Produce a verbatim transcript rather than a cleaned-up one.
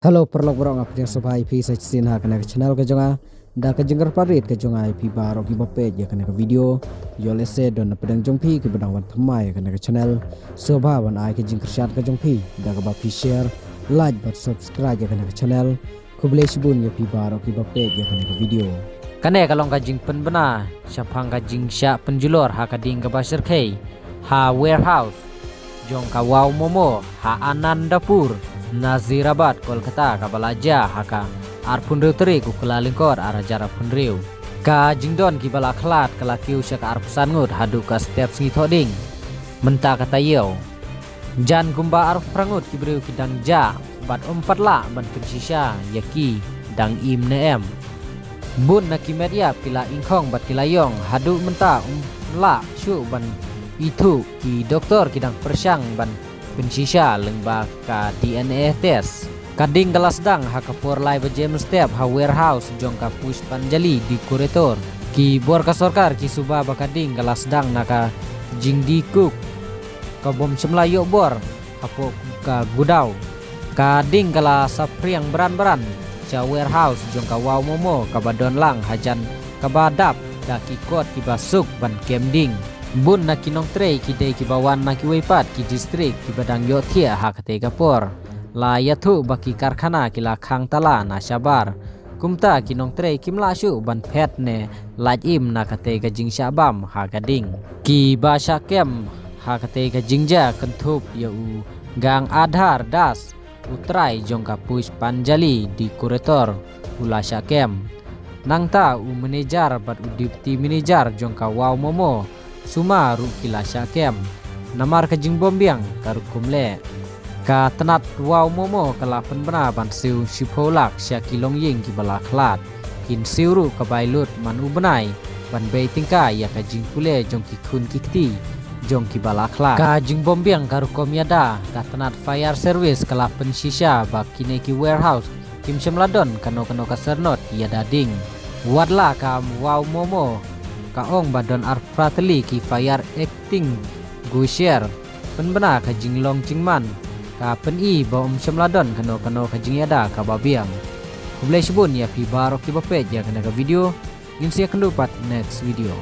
Hello paralok baroh, nga pdiang sngewbha ïa phi sa shisien ha kane ka channel ka jong nga. Da ka jingkyrpad rit ka jong nga ïa phi baroh kiba peit ïa kane ka video, ïoh lehse don na pdeng jong phi kiba dang wan thymmai ïa kane ka channel, sngewbha ban ai ka jingkyrshan ka jong phi da kaba phi share, like bad subscribe ïa kane ka channel. Khublei shibun ïa phi baroh kiba peit ïa kane ka video. Kane ka long ka jingpynbna shaphang ka jingshah pynjulor ha ka ding kaba shyrkhei ha warehouse jong ka Wow Momo ha Anandapur, Nazirabad, Kolkata, kaba la jia ha ka arphew hynriew tarik u Kyllalyngkot arhajar arphew hynriew. Ka jingdon kiba la khlad ka la kiew sha ka arphew san ngut haduh ka step sngi thoh ding. Mynta ka taïew jan kumba arphew phra ngut ki briew ki dang jah bad ym pat lah ban pynshisha ïa ki dang im ne em. Bun na ki met ïap ki la ingkhong bad ki la ïong, haduh mynta ym lah shuh ban ithuh, ki doktor ki dang pyrshang ban pynshisha lyngba ka D N A test. Ka ding ka la sdang ha ka por lai baje mynstep ha warehouse jong ka Pushpanjali Decorator. Ki bor ka sorkar ki suba ba ka ding ka la sdang na ka jingdie coke kabym shym la ïoh bor hapoh ka gudaw. Ka ding ka la saphriang bran bran sha warehouse jong ka Wow Momo kaba don lang hajan kaba dap da ki kot kiba suk ban kem ding. Bun na ki nongtrei ki dei kiba wan na kiwei pat ki district kiba dang ïohthiah ha katei ka por. La ïathuh ba ki karkhana ki la khang tala na shabar. Kumta ki nongtrei kim lah shuh ban phet ne lait im na katei ka jingshah bam ha ka ding. Kiba shah kem ha katei ka jingjia kynthup ïa u Gangadhar Das, u trai jong ka Pushpanjali Decorator, u la shah kem. Nangta u manager bad u deputy manager jong ka Wow Momo, Suma, ruh ki la shah kem. Namar ka jingbym biang ka rukom leh. Ka tnat Wow Momo ka la pynbna ban siew shiphew lak sha ki longïing kiba la khlad. Kin siew ruh ka bai lut man u bnai ban bei tyngka ïa ka jingpule jong ki khun ki kti jong kiba la khlad. Ka jingbym biang ka rukom ïada, ka tnat fire service ka la pynshisha ba kine ki warehouse kim shym la don kano kano ka syrnod ïada ding. Watla ka Wow Momo ka ong ba don arphew phra tylli ki fire extinguisher, pynbna ka jinglong jingman, ka pyni ba ym shym la don kano kano ka jingïada kaba biang. Khublei shibun ïa phi baroh kiba peit ïa kane ka video. Ngin sa ïakynduh pat next video.